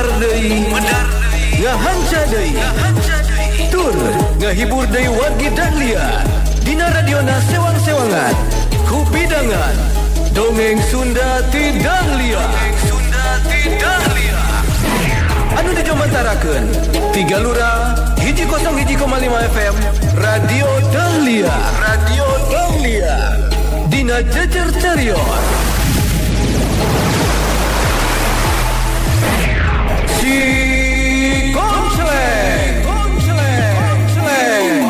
Medar deui, ngahanca deui, tur ngahibur deui wargi Dahlia. Dina radiona sewang-sewangan, kupidangan dongeng Sunda ti Dahlia. Sunda ti Dahlia. Anu dijomantarakeun Tiga Lura 101,5 FM Radio Dahlia. Radio Dahlia. Dina Jejer Carios. Si Konsleng, Konsleng, Konsleng.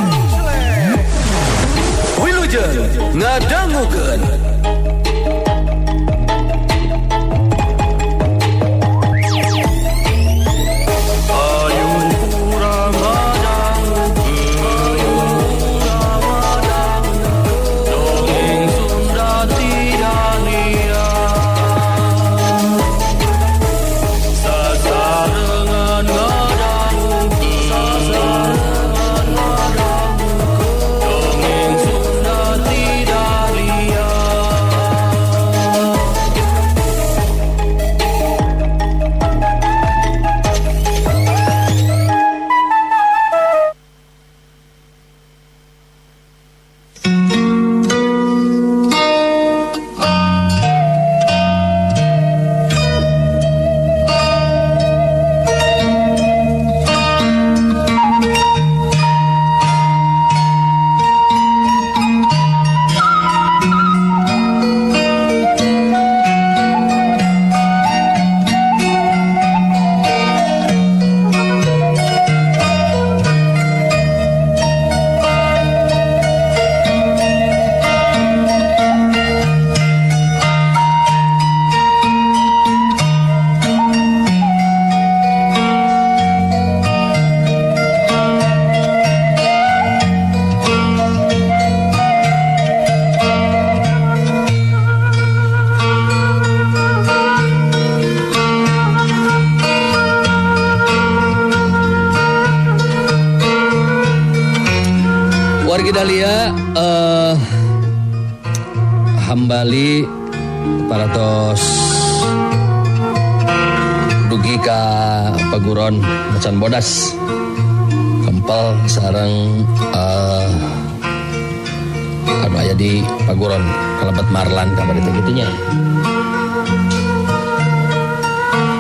Wilujeng ngadangukeun. Wargi Dahlia hambali paratos dugi ka Paguron Macan Bodas kempel sareng anu aya di Paguron kalebet Marlan kabar itu gitunya.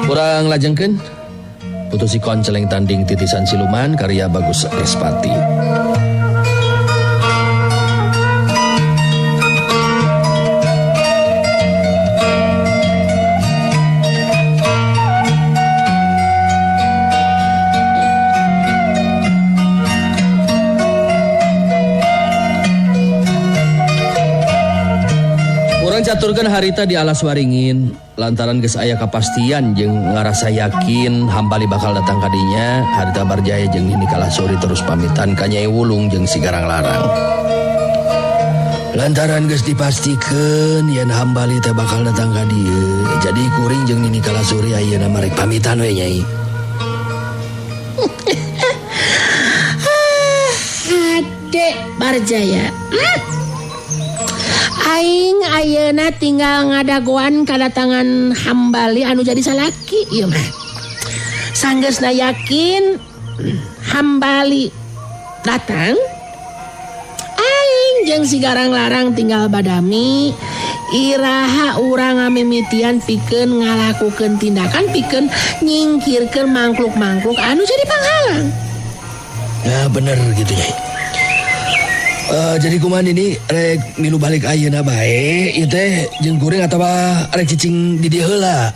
Kurang lajengkeun putu si konceleng tanding titisan siluman karya Bagus Respati. Caturkan harita di alas waringin lantaran geus aya kapastian jeung ngarasa yakin Hambali bakal datang kadinya. Harita Barjaya jeung Nini Kalasuri terus pamitan ka Nyai Wulung jeung si Garang Larang. Lantaran geus dipastikeun yen Hambali teh bakal datang ka dieu, jadi kuring jeung Nini Kalasuri ayeuna marek pamitan we Nyai. Ade Barjaya. Aing ayeuna tinggal ngadagoan kadatangan Hambali anu jadi salaki ieu mah. Sanggeusna yakin Hambali datang, aing jeung si Garang Larang tinggal badami iraha urang ngamimitian pikeun ngalakukeun tindakan pikeun nyingkirkeun mangkluk-mangkluk anu jadi panghalang. Ya bener gitu Nyai. Jadi kumaha ini rek milu balik ayeuna bae ieu teh jeung kuring atawa rek cicing di dieu heula?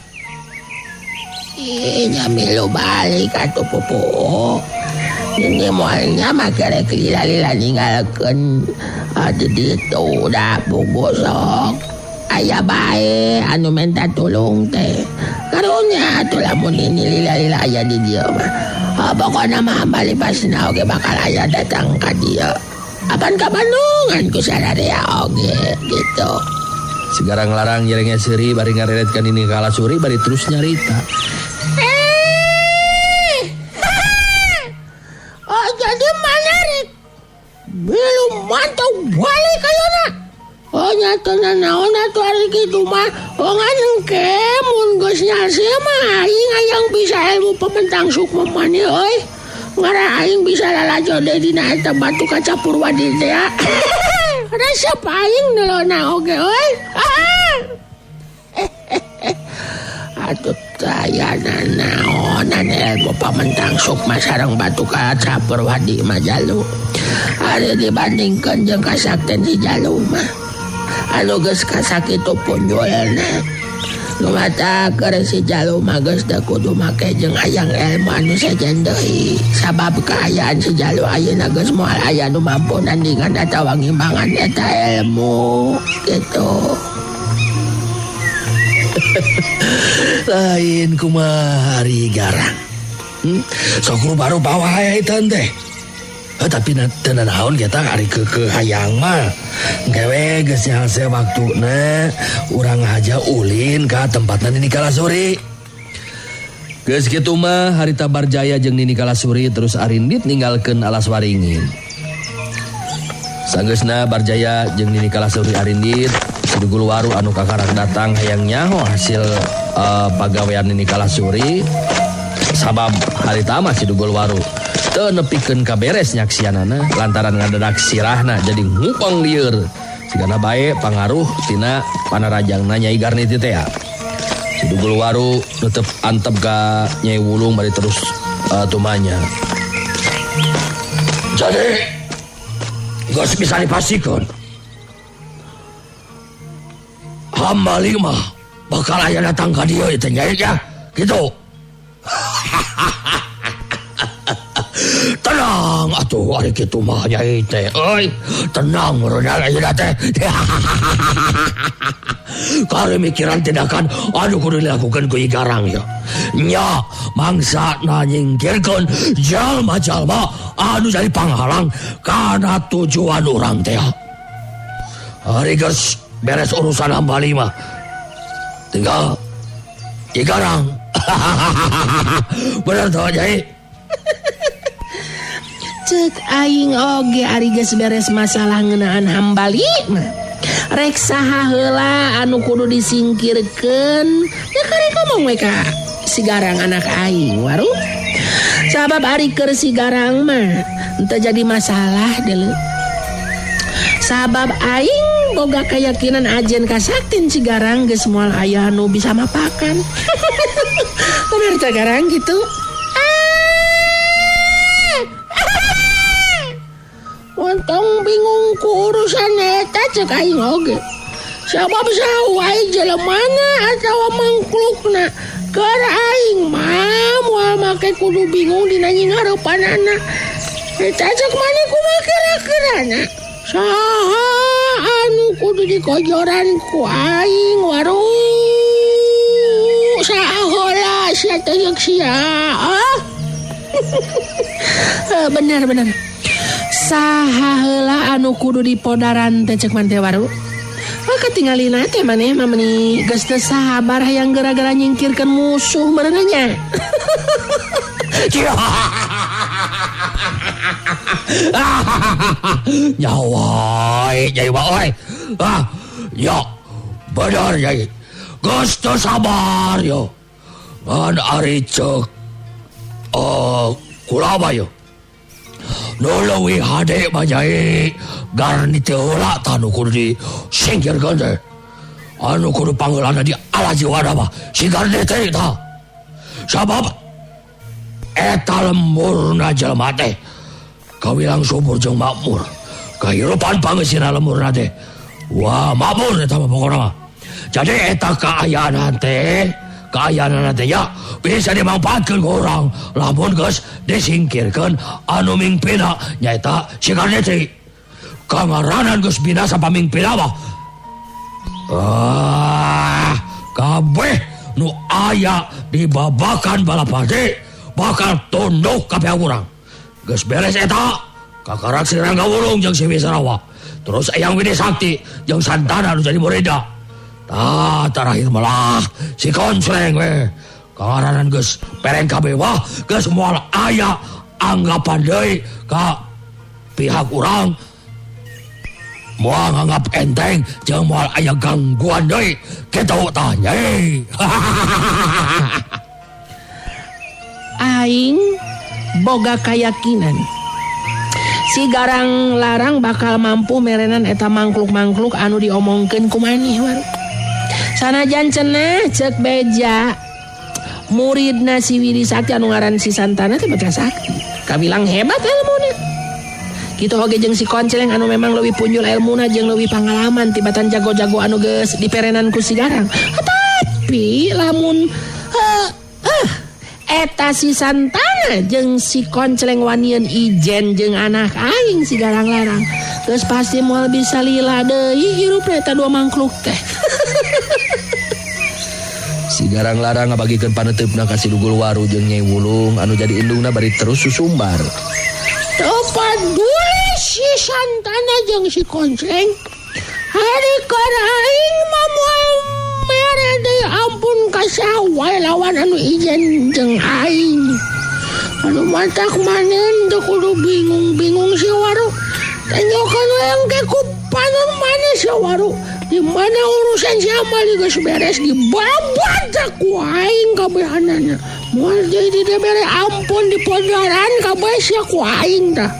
Ih, nya milu balik atuh pupu. Ini moalnya mah kerek lila-lila ninggalkeun di ditu da pugu sok. Aya bae anu minta tulung teh. Karunya atuh lamun ini lila-lila aya di dieu mah. Pokona mah bali pasna oge bakal aya datang ka dieu. Apan ka Bandungan ku sararea oge gitu. Si Garang Larang nyerengnya seuri bari ngareret ka Nini Kalasuri bari terus nyarita. Oh jadi menarik. Belum mantau balik ayeuna. Oh nyatana naon atuh ari kitu mah. Oh ngan engke mun geus nyalse mah aing hayang bisa ilmu pementang sukma maneh euy. Ngara aing bisa lalajo deui dina eta batu kaca Purwadi teh. Resep aing neulona oge euy. Atuh tayana naonan ilmu pamentang sukma sareng batu kaca Purwadi mah jalu. Ari dibandingkeun jeung kasakten si jalu mah. Anu geus kasakitu punjulna. Nu mata keur si jalu mah geus teu kudu make jeung hayang ilmu anu sejen deui. Sabab kaayaan si jalu ayeuna geus moal aya nu mampu nandingan atawa ngimbangan eta ilmu gitu. Lain kumaha ari garang. Sok baru bawa aya eta teh. Tapi teu naon kita ari keukeuh hayang mah. Gewe geus nyalse waktuna urang aja ulin ka tempatna Nini Kalasuri. Geus kitu mah harita Barjaya jeung Nini Kalasuri terus arindit ninggalkeun alas waringin. Sanggeusna Barjaya jeung Nini Kalasuri arindit Sidugul Waru anu kakarak datang hayang nyaho hasil pagawean Nini Kalasuri sabab harita mah Sidugul Waru teu nepikeun ka beres nyaksianana lantaran ngadadak sirahna jadi ngupang lieur sigana bae pangaruh tina panarajangna Nyai Garniti teh. Sidugul Waru netep antep ka Nyai Wulung bari terus tumanya. Jadi geus bisa dipastikeun hamba mah bakal aya datang ka dieu teh Nyai nya gitu. Tenang atuh ari kitu mah Nyai teh euy, tenang meureunna ayeuna teh. Kari mikiran tindakan anu kudu dilakukeun ku Garang ya. Nya mangsa nyingkirkeun jalma-jalma anu jadi panghalang kana tujuan urang teh. Ari geus beres urusan hamba mah tinggal Garang. Bener tuh Nyai. Cek aing oge ari geus beres masalah ngeunaan hambali mah. Rek saha heula anu kudu disingkirkeun ya karek ngomong we ka si Garang anak aing waru. Sabab ari keur si Garang mah henteu jadi masalah deuleu. Sabab aing boga keyakinan ajen kasaktin si Garang geus moal aya anu bisa mapakan. Bener teh Garang gitu. Ontong bingung ku urusan eta cek aing oge. Sabab saha wae jelemana atawa mangklukna keur aing mah moal make kudu bingung dina nyinghareupanana. Eta cek maneh kumaha kira-kirana? Saha anu kudu dikojoran ku aing waru. Saha heula sia teh yeuk sia. Ah? Bener bener. Saha heula anu kudu dipodaran teh cek man teh waru. Katingalina teh maneh mah meuni geus teu sabar hayang gara-gara nyingkirkeun musuh meureun nya. Nyawa Nyai mah euy. Ah, ya bener Nyai. Geus teu sabar yo. Ngan ari ceuk kula mah yo. Nu leuwih hade mah Nyai Garniti heula tah nu kudu disingkirkeun teh. Anu kudu panggeulana di ala jiwana mah si Garniti tah. Sabab eta lemurna jelema teh kawilang subur jeung makmur. Kahirupan pangeusina lemurna teh. Wah, makmur eta mah pokona mah. Jadi eta kaayaan teh, kaayaan teh ya bisa dimanfaatkeun ku urang lamun geus disingkirkeun anu mingpina nyaeta si Garniti. Kangaranan geus binasa pamingpina mah. Ah, kabeh nu aya di babakan Balapati bakal tunduk ka pihak urang. Geus beres eta, kakarak si Rangga Wulung jeung si Wisarawa. Terus Eyang Widi Sakti jeung Santana nu jadi murida. Tah terakhir malah si Konsleng we. Kangaranan geus pereng kabeh wah, geus moal aya anggapan deui ka pihak urang. Moal nganggap enteng jeung moal aya gangguan deui. Kitu tah Nyai. Aing boga kayakinan si Garang Larang bakal mampu merenan eta mangkluk-mangkluk anu diomongkeun ku maneh waru. Sanajan cenah ceuk beja muridna si Widi Sakti anu ngaran si Santana teh bocah sakti. Kabilang hebat ilmuna. Kitu oge jeung si Konceleng anu memang leuwih punjul ilmuna jeung leuwih pangalaman tibatan jago-jago anu geus diperenan ku si Garang. Tapi lamun eta si Santana jeung si Konceleng wanian ijen jeung anak aing si Garang Larang geus pasti moal bisa lila deui hirupna eta dua mangkluk teh. Si Garang Larang ngabagikeun paneuteup ka si Dugul Waru jeung Nyai Wulung anu jadi indungna bari terus susumbar. Teu paduli si Santana jeung si Konceleng. Hari keur aing mah moal mere deui ampun ka saha wae lawan anu ijen jeung aing. Anu matak manen teu kudu bingung-bingung si Waru. Tanyokeun we engke ku panon maneh si Waru. Di mana urusan si Amali geus beres dibabat ku aing kabehanana. Moal deui dibere ampun di podaran kabeh sia ku aing tah.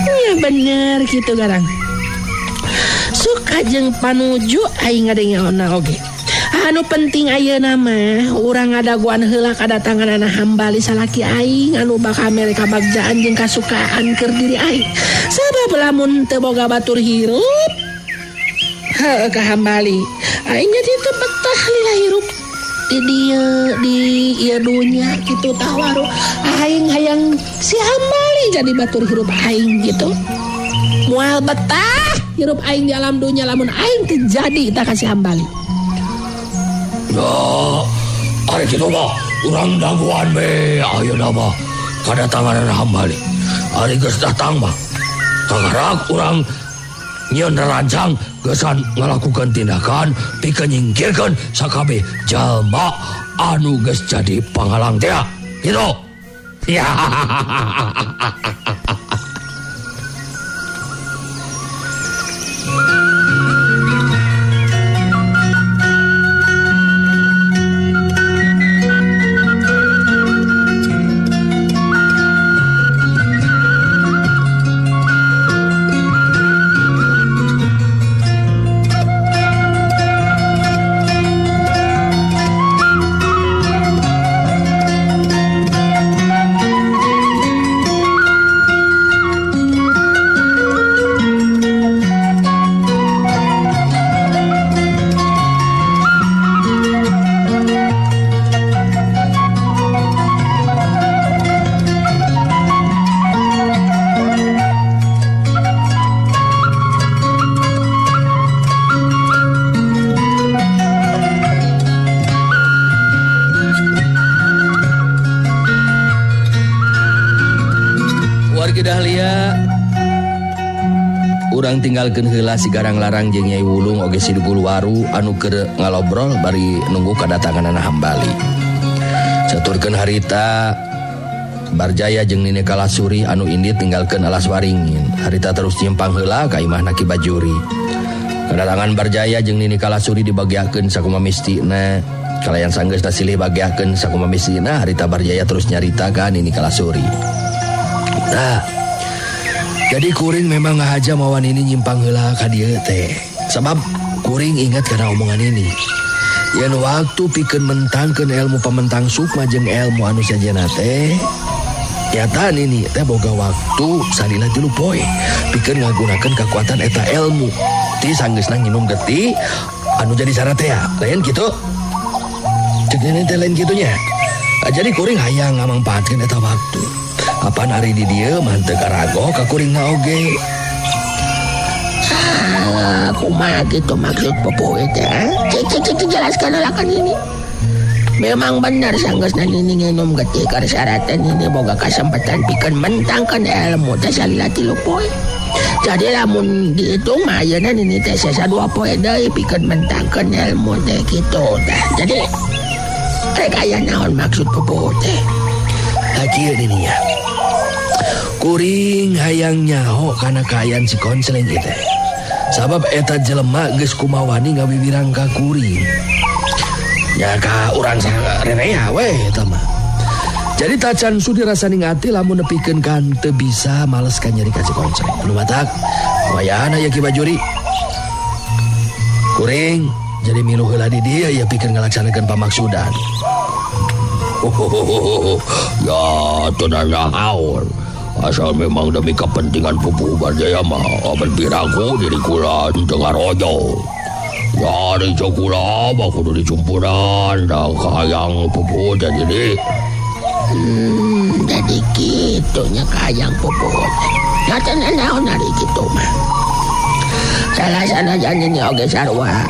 Ya bener kitu Garang. Suka jeung panuju aing ngadengeona oge. Anu penting ayeuna mah urang ngadaguan heula kadatanganana Hambali salaki aing anu bakal mere kabagjaan jeung kasukaan keur diri aing. Sabab lamun teu boga batur hirup heuh ka Hambali aing jadi teu betah lila hirup di dieu di ieu dunya kitu tah waru. Aing hayang si Hambali jadi batur hirup aing gitu. Moal betah hirup aing di alam dunya lamun aing teu jadi tah ka si Hambali. Ya, ari kitu mah urang daguan we ayeuna mah kadatangan Hambali. Ari geus datang mah kagarak urang nyieun rancang geusan ngalakukeun tindakan pikeun nyingkirkeun sakabeh jalma anu geus jadi panghalang teh. Kitu. Ya. Dahlia urang tinggalkeun heula si Garang Larang jeung Nyai Wulung oge si Dugul Waru anu keur ngalobrol bari nunggu kadatanganana Hambali. Saturkeun harita Barjaya jeung Nini Kalasuri anu indit tinggalkeun alas waringin. Harita terus nyimpang heula ka imahna Ki Bajuri. Kadatangan Barjaya jeung Nini Kalasuri dibagiakeun sakumaha mistina. Kalayan sanggeusna silih bagiakeun sakumaha mistina, harita Barjaya terus nyarita ka Nini Kalasuri. Nah, jadi kuring memang ngahaja mawan ini nyimpang heula ka dieu teh. Sabab kuring ingat kana omongan ini. Yen waktu pikeun mentangkeun ilmu pamentang sukma jeung ilmu anu sajena teh, nyataan ini teh boga waktu salila 3 poe pikeun ngagunakeun kakuatan eta ilmu. Ti sanggeusna nginum getih anu jadi syarat teh ya. Lain kitu. Ceuk nenek teh lain kitunya. Jadi kuring hayang ngamangpaatkeun eta waktu. Apan ari di dieu mah teu karago ka kuringna oge. Ah, kumaha kitu maksud pupuh teh? Cek jelaskan lah kan ini. Memang benar sanggeusna nini nginum getih karsaratan ini boga kasempatan pikeun mentangkeun ilmu teh salila 3 poe. Jadi lamun dihitung mah ayeuna nini teh sesa 2 poe deui pikeun mentangkeun ilmu teh kitu tah. Jadi rek aya naon maksud pupuh teh? Tah kieu nini ya. Kuring hayang nyaho kana kaayaan si Konceleng ieu teh. Sabab eta jelema geus kumawani ngawiwirang ka kuring. Ya ka urang sarerea we eta mah. Jadi tacan sudi rasaning ati lamun nepikeun kan teu bisa males ka nyeri ka si Konceleng. Anu matak wayahna ya Ki Bajuri. Kuring jadi milu heula di dieu ya pikeun ngalaksanakeun pamaksudan. Ya teu nanaon. Asal memang demi kepentingan pupuhu Barjaya mah apan piraku diri kula teu ngarojo. Ya di kula mah kudu dicumpuran da kahayang pupuhu teh jadi. Jadi kitu nya kahayang pupuhu. Ya teu nanaon ari kitu mah. Salah sanajan nini oge sarua.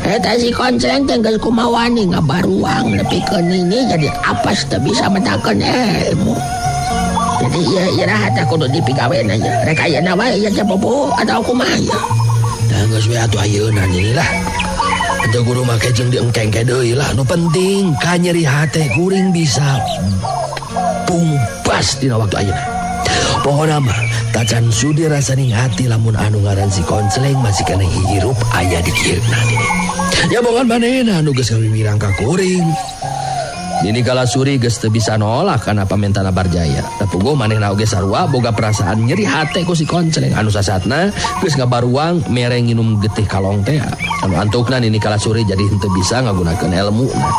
Eta si Konceleng teh geus kumawani ngabaruang nepikeun nini jadi apas teu bisa mentakeun ilmu. Jadi ieu iraha teh kudu dipigaweuna nya. Rek ayeuna wae ieu teh pupuhu atau kumaha ieu? Da geus we atuh ayeuna nini lah. Teu kudu make jeung diengkengke deui lah. Nu penting kanyeri hate kuring bisa pungpas dina waktu ayeuna. Pokona mah tacan sudi rasaning hati lamun anu ngaran si Konceleng masih kana hirup aya di dieu nini. Ya bongan manehna anu geus ngawiwirang ka kuring. Nini Kalasuri geus teu bisa nolak kana pamentana Barjaya. Tapi manehna oge sarua boga perasaan nyeri hate ku si Konceleng anu sasatna geus ngabaruang mere nginum getih kalong teh. Anu antukna Nini Kalasuri jadi henteu bisa ngagunakeun elmuna.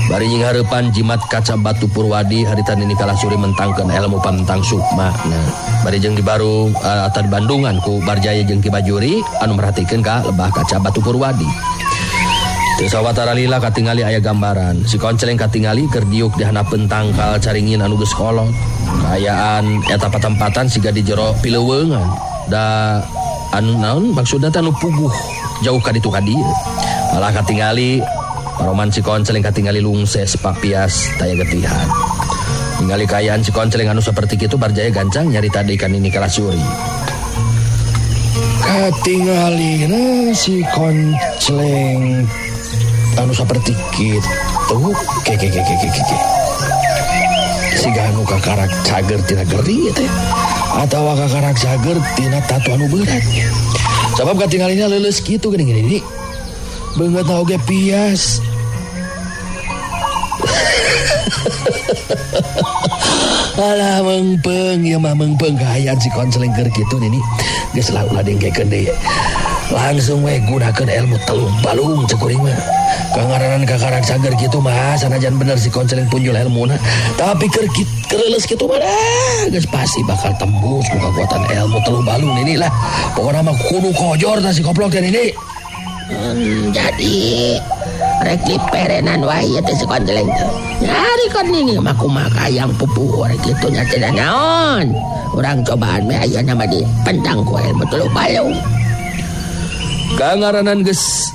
Bari nyinghareupan jimat kaca batu Purwadi harita Nini Kalasuri mentangkeun ilmu pantang sukma. Nah, bari jeung di baru atau di Bandungan ku Barjaya jeung Ki Bajuri anu merhatikeun ka lebah kaca batu Purwadi. Teu sawatara lila katingali aya gambaran. Si Konceleng katingali keur diuk di handapeun tangkal caringin anu geus kolot. Kaayaan eta patempatan siga di jero pileuweungan. Da anu naon maksudna teh anu puguh jauh ka ditu ka dieu. Malah katingali paroman si Konceleng katingali lungses papias taya getihan. Ningali kaayaan si Konceleng anu saperti kitu Barjaya gancang nyarita deui ka Nini Kalasuri. Katingalina si Konceleng anu saperti kitu ke ke ke ke ke ke. Siga anu kakarak cager tina geri teh atawa kakarak cager tina tatu anu berat. Sabab katingalina leuleus kitu geuning ini. Beungeut oge pias. Alah meungpeung ieu mah meungpeung kaayaan si Konceleng keur kitu nini. Geus lah ulah dengkekeun deui. Langsung we gunakeun ilmu telung balung cek kuring mah. Kangaranan kakarak cager kitu mah sanajan bener si Konceleng punjul elmuna, tapi keur leuleus kitu mah geus pasti bakal tembus ku kakuatan ilmu telung balung nini lah. Pokona mah kudu kojor tah si koplok teh nini. Jadi rek diperenan wae ieu teh si Konceleng teh. Nyari kan nini mah kumaha kahayang pupuhu rek kitu nya teh naon. Urang cobaan we ayeuna mah dipentang ku ilmu telung balung. Kangaranan geus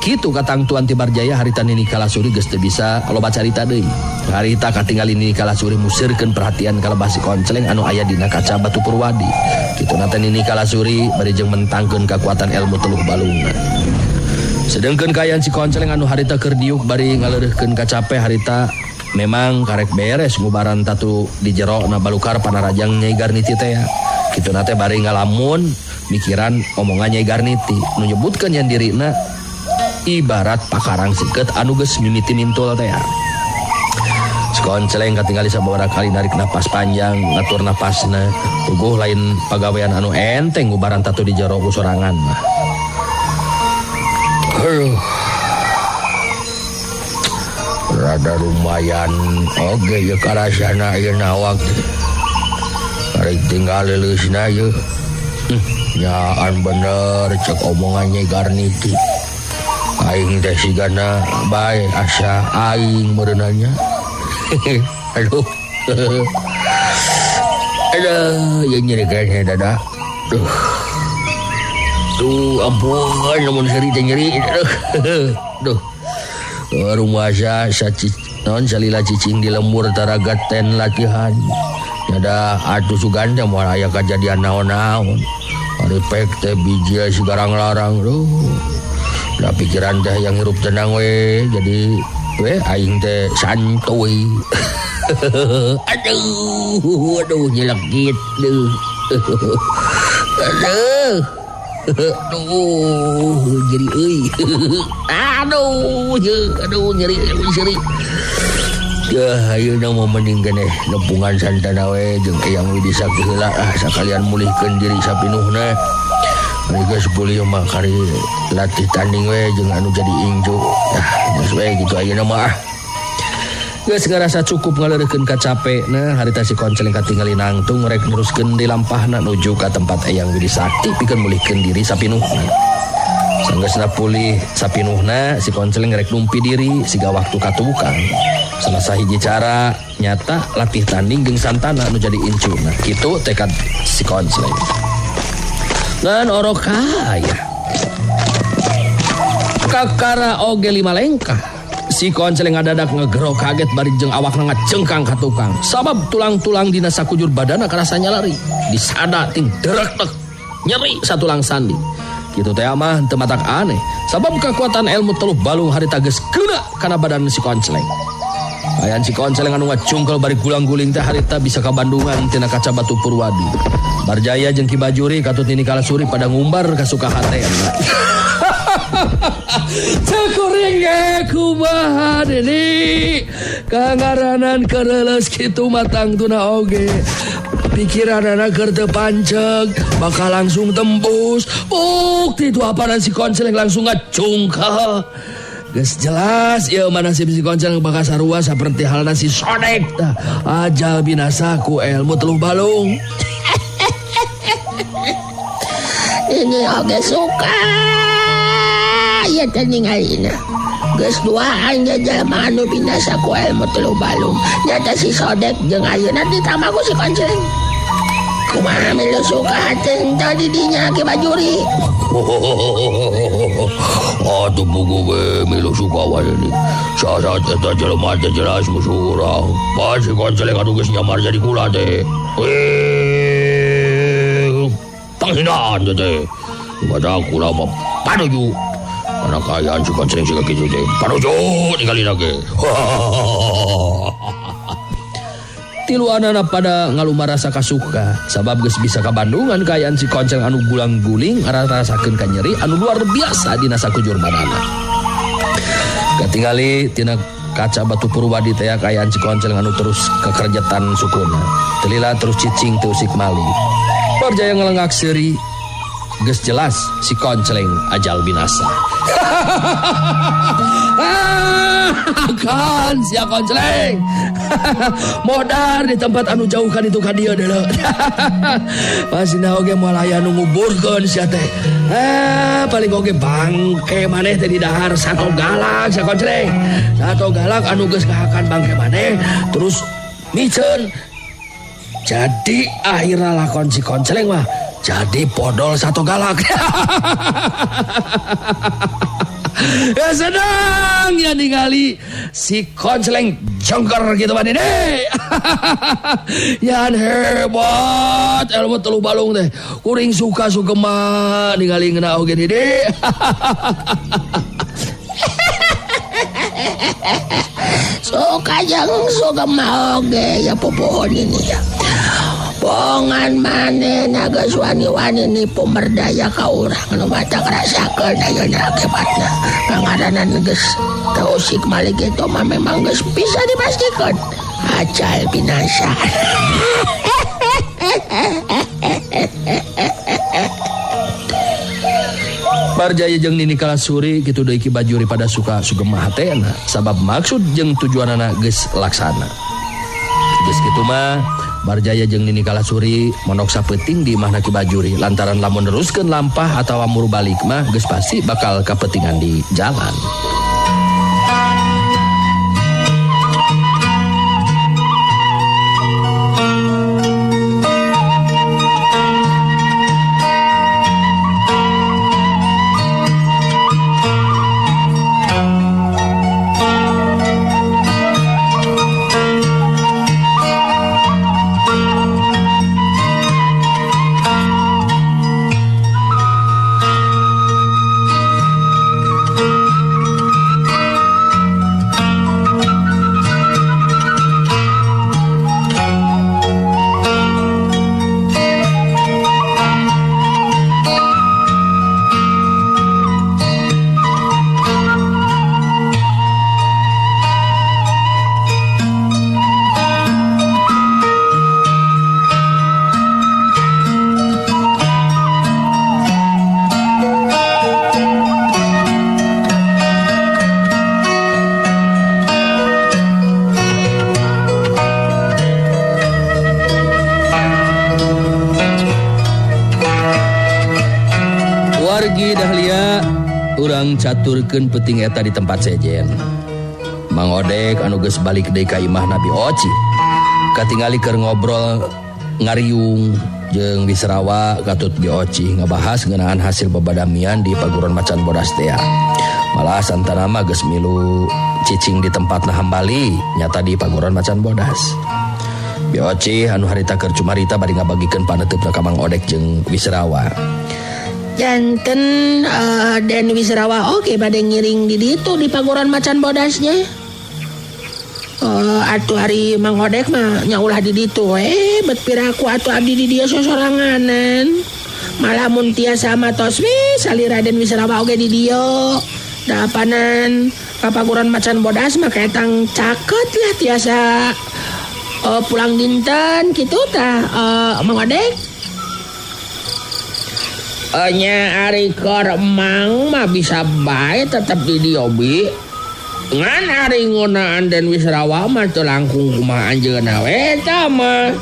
kitu katangtuan ti Barjaya harita Nini Kalasuri geus teu bisa loba carita deui. Harita katingali Nini Kalasuri musirkeun perhatian ka lebah si Konceleng anu aya dina kaca batu Purwadi. Kitu na teh Nini Kalasuri bari jeung mentangkeun kakuatan ilmu teluh balungna. Sedengkeun kaayaan si Konceleng anu harita keur diuk bari ngaleureurkeun kacape harita memang karek beres ngubaran tatu di jero na balukar panarajang Nyai Garniti teh. Kitu na teh bari ngalamun mikiran omongan Nyai Garniti nu nyebutkeun yen dirina ibarat pakarang seukeut anu geus mimiti mintul teh. Si Konceleng katingali sababaraha kali narik napas panjang ngatur napasna. Puguh lain pagawean anu enteng ngubaran tatu di jero ku sorangan mah. Aduh. Rada lumayan oge ye karasana ieu awak. Karek tinggal leuleusna ieu. Nyaan bener cek omongan Nyai Garniti. Aing teh sigana bae asa aing meureunanya. Aduh. Aduh, ieu nyeri keneh dada. Duh. Duh, ampun lamun seuri teh nyeri. Duh. Duh. Rumasa non salila cicing di lembur taragat ten latihan. Nyada atuh sugan teh moal aya kajadian naon-naon. Ari pek teh biji si garang-larang. Duh. Da pikiran teh yang hirup tenang we, jadi we aing teh santuy. Aduh, aduh nyelekit deuh. Aduh. Aduh, nyeri euy. Aduh, aduh nyeri nyeri. Ya, ayeuna mah mending keneh nepungan Santana we jeung Eyang Widi Sakti heula ah sakalian mulihkeun diri sapinuhna. Geus pulih mah kari latih tanding we jeung anu jadi incu. Ah, geus we kitu ayeuna mah ah. Geus ngarasa cukup ngaleurekeun ka capekna, harita si Konceleng katingali nangtung rek neruskeun di lampahna nuju ka tempat Eyang Widi Sakti pikeun mulihkeun diri sapinuhna. Sanggeusna pulih sapinuhna, si Konceleng rek numpi diri siga waktu ka tukang. Salah sahiji cara nyata latih tanding jeung Santana nu jadi incuna. Kitu tekad si Konceleng. Ngan orok kaya. Kakara oge lima lengkah. Si Konceleng ngadadak ngegero kaget bari jeung awakna ngacengkang ka tukang. Sabab tulang-tulang dina sakujur badana karasa nyalari. Disada ting derek nyeri satulang sandi. Kitu teh mah teu matak aneh. Sabab kekuatan ilmu teluh balung harita geus keuna kana badan si Konceleng. Ayan si Konceleng anu ngacungkel bari gulang-guling teh harita bisa ka Bandungan tina kaca batu Purwadi. Barjaya jeung Ki Bajuri katut Nini Kalasuri pada ngumbar kasuka hatena. Cekuring ge kumaha Nini kangaranan kereuleus kitu matang tuna oge. Pikiranana keur teu panceg bakal langsung tembus. Bukti tu apanan si Konceleng langsung ngacungkel. Geus jelas ieu mah nasib si Konceleng bakal sarua saperti halna si Sodek tah. Ajal binasa ku ilmu teluh balung. Ini oge suka ya teh ningalina. Geus duaan ge jelema anu binasa ku ilmu teluh balung. Nyata si Sodek jeung ayeuna ditambah ku si Konceleng. Kumaha milu suka hate henteu di dinya Ki Bajuri. Atuh buku we milu suka wae ini. Sasaat eta jelema teh jelas musuh urang. Pan si Konceleng atuh geus nyamar jadi kula teh. Panghinaan teh. Mata kula mah panuju. Karena kaayaan si Konceleng siga kitu teh. Panuju ningalina ge. Tilu anana pada ngalumarasa kasuka sabab geus bisa ka Bandungan kaayaan si Konceleng anu gulang-guling ngarasakeun ka nyeri anu luar biasa dina sakujur badana. Katingali tina kaca batu Purwadi teh kaayaan si Konceleng anu terus kekerjetan sukuna. Telila terus cicing teu usik mali. Barjaya ngelengak seuri geus jelas si Konceleng ajal binasa. Kan sia Konceleng. Modar di tempat anu jauh kan itu ka dieu deuleu. Pasina oge moal aya nu nguburkeun sia teh. Paling oge bangke maneh teh di dahar sato galak sia Konceleng. Sato galak anu geus ngahakan bangke maneh terus miceun. Jadi akhirna lakon si Konceleng mah jadi podol sato galak. Ya sedang ya ningali si Konceleng jongker gitu mah ini. Yan hebat ilmu teluh balung teh. Kuring suka sugema ningali ngeuna oge ini. Suka jeung sugema oge ya popohon ini ya. Bongan maneh geus wani-wani nipu merdaya ka urang nu matak rasakeun ayeuna akibatna. Pangaranan geus teu usik malik itu mah memang geus bisa dipastikan ajal binasa. Barjaya jeung Nini Kalasuri kitu deui Ki Bajuri pada suka sugema hatena sabab maksud jeung tujuanana geus laksana. Geus kitu mah Barjaya jeung Nini Kalasuri monok sapeuting di imahna Ki Bajuri lantaran lamun neruskeun lampah atawa muru balik mah geus pasti bakal kapetingan di jalan. Urang caturkeun peuting eta di tempat sejen. Mang Odek anu geus balik deui ka imah Nabi Oci. Katingali keur ngobrol ngariung jeung Wisrawa katut Bi Oci ngabahas ngeunaan hasil babadamian di Paguron Macan Bodas teh. Malah santana mah geus milu cicing di tempatna Hambali nyata di Paguron Macan Bodas. Bi Oci anu harita keur cumarita bari ngabagikeun paneuteup ka Mang Odek jeung Wisrawa. Janten Den Wisrawa oge bade ngiring di ditu di Paguron Macan Bodasnya. Atuh ari Mang Odek mah nya ulah di ditu we, bet piraku atuh abdi di dieu sosoranganan. Malah mun tiasa mah tos we salira Den Wisrawa oge di dieu. Dapanan ka Paguron Macan Bodas mah kaetang caket lah tiasa pulang dinten kitu tah Mang Odek. Nya ari keur Mang mah bisa bae tetep di dieu bi. Ngan ari ngeunaan Den Wisrawa mah teu langkung kumaha anjeunna we eta mah.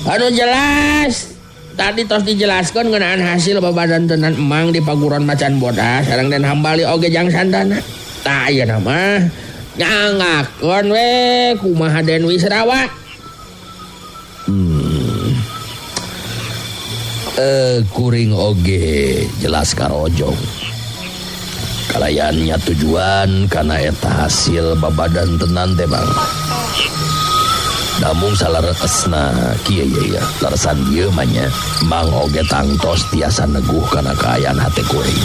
Anu jelas tadi tos dijelaskeun ngeunaan hasil babadantenan Emang di Paguron Macan Bodas sareng Den Hambali oge jang santana. Tah ayeuna mah nyangakeun we kumaha Den Wisrawa. Kuring oge jelas karojong. Kalayannya tujuan kana eta hasil babadantenan teh Bang. Namung salaresna kieu ye ya, leresan ieu mah nya Mang oge tangtos tiasa neguh kana kaayaan hate kuring.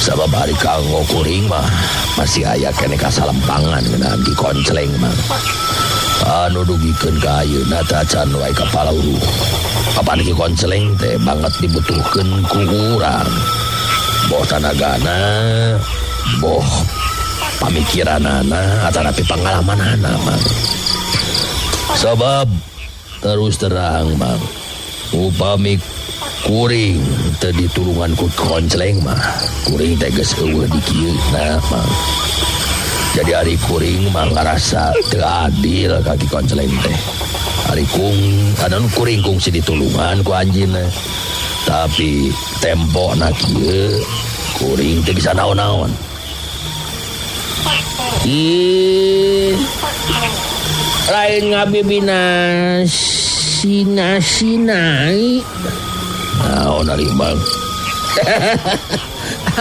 Sabab ari kanggo kuring mah masih aya keneh kasalempangan ngeunaan Ki Koncleng mah. Anu dugikeun ka ayeuna teh acan wae kapalauruh. Kapan Ki Koncleng teh banget dibutuhkeun ku urang. Boh tanagana, boh pamikiranana, atanapi pangalamanana Mang. Sabab terus terang Mang, upami kuring teu ditulungan ku Koncleng mah, kuring teh geus eueuh di kieu na Mang. Jadi ari kuring mah ngarasa teu adil ka Ki Koncleng teh. Ari kung anu kuring kungsi ditulungan ku anjeunna. Tapi tempo na kieu kuring teu bisa naon-naon. Ih, lain ngabibina sina-sinai. Naon ari Bang?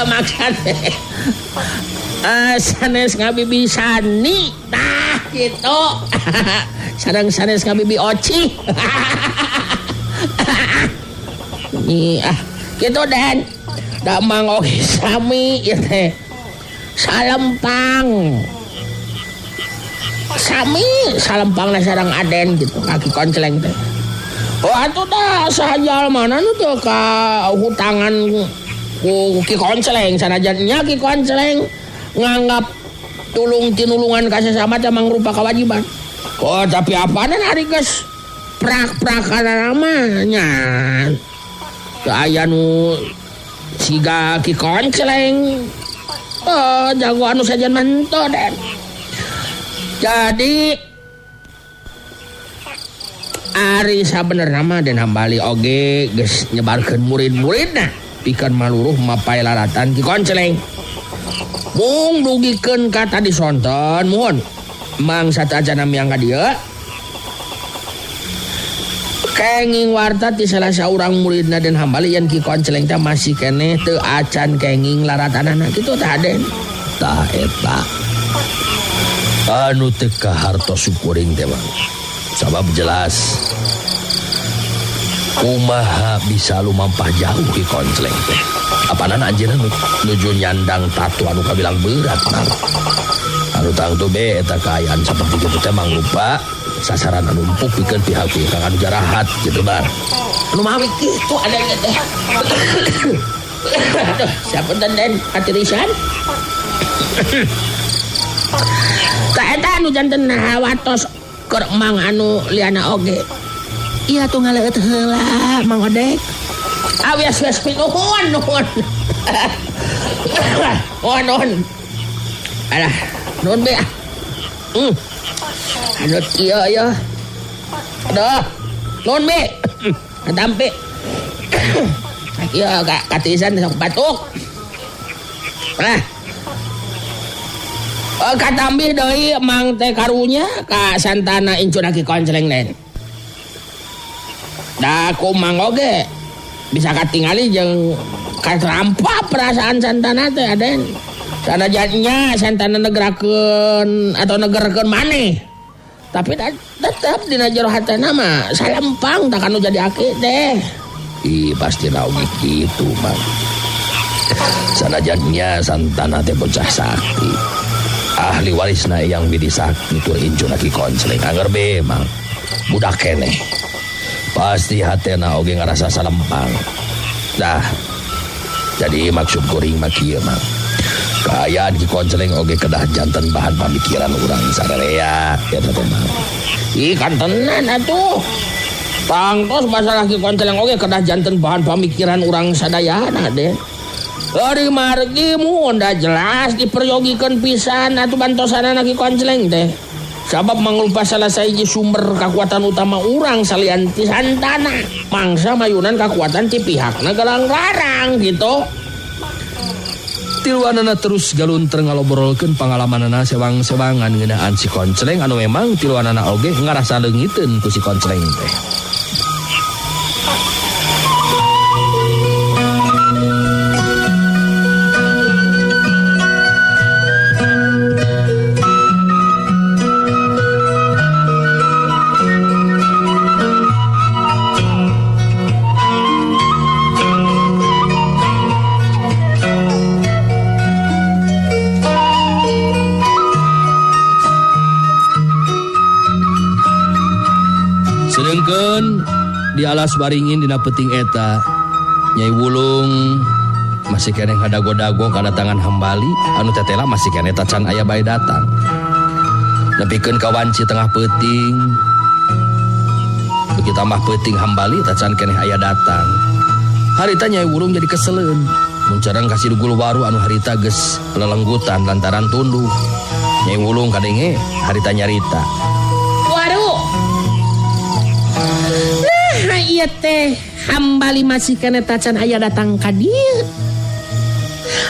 Maksudnya sanes ngabibi sani tah gitu. Sareng sanes ngabibi Oci. Nih ah gitu Dan. Da Mang oge sami ieu teh. Salempang. Sami salempangna sareng Aden gitu kaki Koncleng teh. Oh atuh dah saha jalmana nu teu ka hutangan ku Ki Koncleng sanajan nya Ki Koncleng nganggap tulung tinulungan ka sesama teh mangrupa kewajiban. Oh tapi apanan ari geus prak-prakan mah nya. Teu aya nu siga Ki Koncleng. Oh jago anu sajan mento Den. Jadi ari sabenerna mah Den Hambali oge geus nyebarkeun murid-muridna pikeun maluruh mapay laratan Ki Koncleng. Mung dugikeun ka tadi sonten muhun Mang satacana miang ka dieu. Kenging warta ti salah saurang muridna Den Hambali yen Ki Koncleng teh masih keneh teu acan kenging laratanana kitu tah Den. Tah eta anu teu kahartos kuring teh Bang. Sabab jelas kumaha bisa lumampah jauh Ki Koncleng teh. Apanan anjeunna nuju nyandang tatu anu kabilang berat Mang. Anu tangtu be eta kaayaan saperti kitu teh mangrupa sasaran anu empuk pikeun pihak-pihak anu jarahat gitu Bang. Anu mawi kitu adanya teh. Aduh, siapa Den atirisan? Ka eta anu janten hawatos keur Mang anu liana oge. Iya tuh ngaleueut heula Mang Odek. Ah wias wias nuhun nuhun. Nuhun nuhun. Alah, nuhun be ah. Anu kieu ya. Aduh. Nuhun be. Katampi. Ieu ka katisan sok batuk. Nah. Katambih deui Mang teh karunya ka Santana incuna Ki Koncleng nen. Da ku Mang oge bisa katingali jeung katrampa perasaan Santana teh Aden. Sanajan Santana negerakeun atau negerkeun maneh. Tapi tetep dina jero hatena mah salempang tak anu jadi aki teh. Ih pasti oge kitu Mang. Sanajannya Santana teh bocah sakti. Ahli warisna yang Widi Sakti tur incuna Ki Koncleng anger be Mang. Budak keneh. Pasti hatena oge ngarasa salempang. Dah. Jadi maksud kuring mah kieu Mang. Kaayaan Ki Koncleng oge kedah janten bahan pamikiran urang sararea eta teh Mang. Ih kan tenan atuh. Tangtos masalah Ki Koncleng oge kedah janten bahan pamikiran urang sadayana deh. Ari margi mun da jelas diperyogikeun pisan atuh bantosanana Ki Koncleng teh. Sabab mangrupa salah sahiji sumber kakuatan utama urang salian ti Santana. Mangsa mayunan kakuatan ti pihakna Galang Larang gitu. Tiluanana terus galunter ngalobrolkeun pangalamanana sewang-sewangan ngeunaan si Koncleng anu memang tiluanana oge ngarasa leungiteun ku si Koncleng teh. Sedengkeun di alas waringin dina peuting eta Nyai Wulung masih keneh ngadago-dago kadatangan Hambali anu tetela masih keneh tacan aya bae datang. Nepikeun ka wanci tengah peuting beuki tambah peuting Hambali tacan keneh aya datang. Harita Nyai Wulung jadi keseleun muncareng ka si Dugul Waru anu harita geus lelenggutan lantaran tunduh. Nyai Wulung kadenge harita nyarita. Waru. Nah, ieu teh Hambali masih keneh tacan aya datang ka dieu.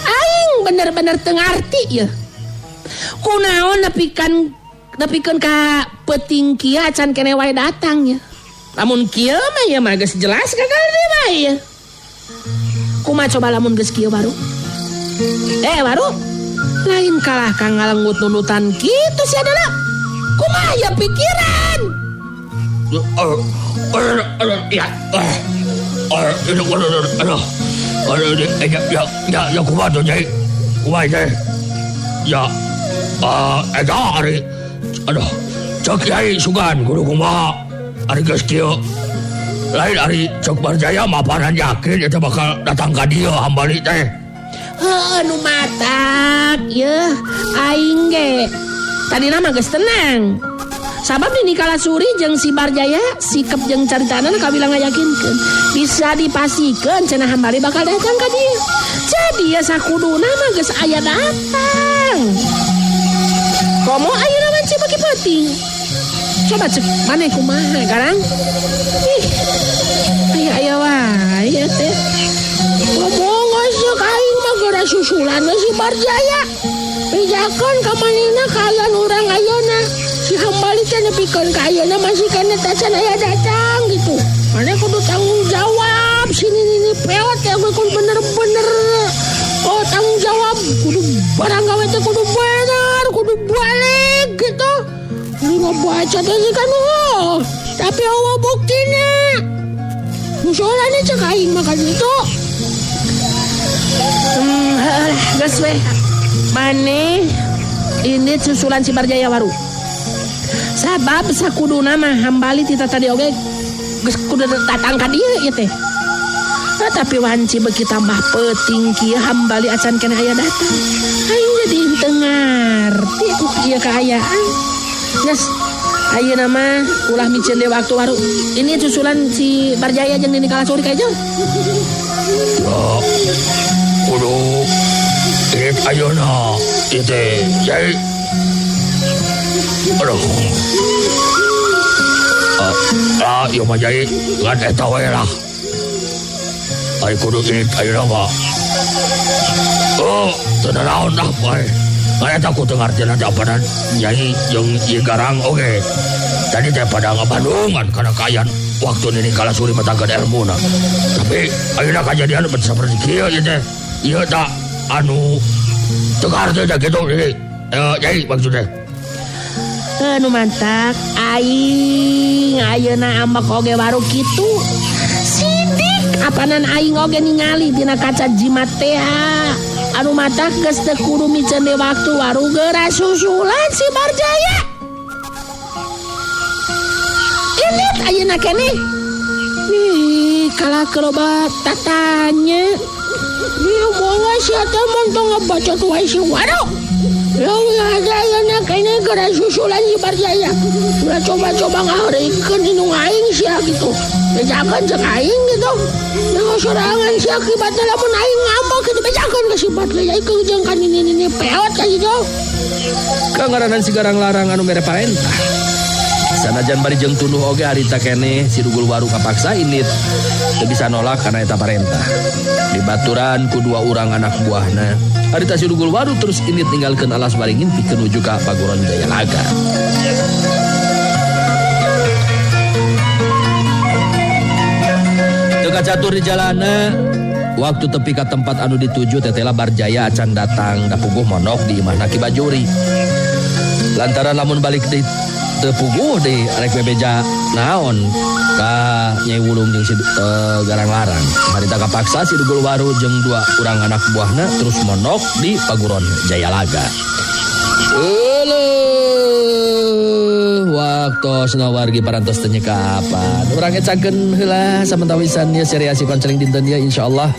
Aing bener-bener teu ngarti ieu. Kunaon nepikeun ka peuting kieu acan keneh wae datang ya. Lamun kieu mah ieu mah geus jelas gagal deui mah ieu. Kumaha coba lamun geus kieu baru? Baru lain kalah ka ngalenggut nundutan kitu sia adalah. Kumaha ya pikiran? Ya kumaha tuh Nyai? Kumaha teh? Ya eta ari aduh cek Kyai sugan kudu kumaha ari geus kieu. Lain ari cek Barjaya mah panan yakin eta bakal datang ka dieu Hambali teh. Heuh nu matak yeuh aing ge. Tadina mah geus tenang. Sabab Nini Kalasuri jeung si Barjaya sikep jeung caritana kabilang ngayakinkeun. Bisa dipastikeun cenah Hambali bakal datang ka dieu. Jadi ya sakuduna mah geus aya datang. Komo ayeuna mah ceu beuki peuting. Coba cek maneh kumaha garang? Ih. Aya-aya wae ya teh. Ngomong geus aing mah geura susulan we si Barjaya. Bejakeun ka manehna kaayaan urang ayeuna. Si Hambali teh nepikeun ka ayeuna masih keneh tacan aya datang gitu. Maneh kudu tanggung jawab si Nini peot ya kudu bener-bener. Oh tanggung jawab kudu barang gawe teh kudu bener, kudu balik gitu. Lu ngabaca teh sih kan oh. Tapi eueuh buktina. Musolana cek aing mah ka ditu. Geus we. Maneh ini susulan si Barjaya Waru. Sabab sakuduna mah Hambali ti tadi oge geus kudu datang ka dieu ieu teh. Nah, tapi wanci beuki tambah peuting kieu Hambali acan keneh aya datang. Aing jadi teu ngarti ku ieu kaayaan. Geus ayeuna mah ulah miceun deui waktu Waru. Ini susulan si Barjaya jeung Nini Kalasuri ka jauh. Ya kudu ini ayeuna ieu teh Nyai. Aduh. Ieu mah Nyai ngan eta we lah. Ai kudu ini ayeuna mah. Oh, Teu naon dah bae. Eta ku teu ngartina teh apanan Nyai jeung Ieu Garang oge. Tadi teh pada ngabandungan kana kaayaan waktu Nini Kalasuri matangkeun elmuna. Tapi ayeuna kajadian saperti kieu ieu teh. Ieu tak anu teu ngarti teh kitu Nini. Nyai maksudnya. Nu mantak aing ayeuna ambek oge baru kitu. Sidik apanan aing oge ningali dina kaca jimat teh. Anu matak geus teu kudu miceun waktu waru geura susulan si Barjaya. Ini ayeuna keneh. Ih, kalah keloba tatanya. Ieu moal sia teh montong ngebacot wae si Waru. Leuwih ayeuna keneh geura susulan si Barjaya. Ulah coba-coba ngaheureuikeun indung aing sia gitu. Bejakeun jeung aing gitu. Nah, sorangan sia akibatna lamun aing ngambek kitu bejakeun ka si Barjaya jeung ka nini-nini peot ka gitu. Kangaranan si Garang Larang anu mere parentah. Sanajan bari jeung tunduh oge harita keneh si Dugul Waru kapaksa indit teu bisa nolak kana eta parentah. Dibaturan ku dua urang anak buahna. Harita si Dugul Waru terus indit ninggalkeun alas waringin pikeun nuju ka Paguron Jayalaga. Teu kacatur di jalana, waktu tepi ka tempat anu dituju tetela Barjaya acan datang da puguh mondok di imahna Ki Bajuri. Lantaran lamun balik di teu puguh deui rek bebeja naon ka Nyai Wulung jeung si Garang Larang. Harita kapaksa si Dugul Waru jeung dua urang anak buahna terus mondok di Paguron Jayalaga. Euleuh, waktosna wargi parantos teu nyekapan. Urang ecakeun heula samentawisan ieu seri Si Konceleng dinten ieu insyaallah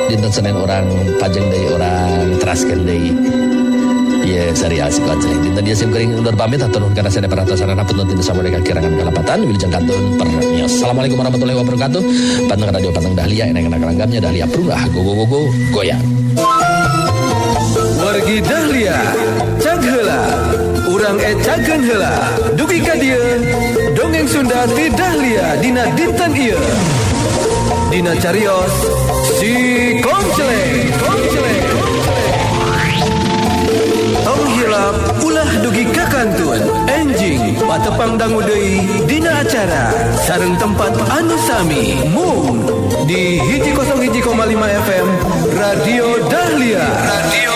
dinten Senin urang pajeng deui urang teraskeun deui. Ieu serial Si Konceleng dinten ieu sim kuring undur pamit hatur nuhun kana sadaya perhatosanana punten teu samudaya kakirangan kalepatan wilujeng kantun permios. Assalamualaikum warahmatullahi wabarakatuh. Panteng radio panteng Dahlia enak-enak langgamnya Dahlia prungah go go go go goyang. Wargi Dahlia, cag heula, urang ecakeun heula. Dugi ka dieu, dongeng Sunda ti Dahlia dina dinten ieu. Dina carios Si Konceleng, Konceleng. Tong hilap ulah dugi ka kantun. Enjing patepang dangu deui dina acara sareng tempat anu sami mung di 101,5 FM Radio Dahlia. Radio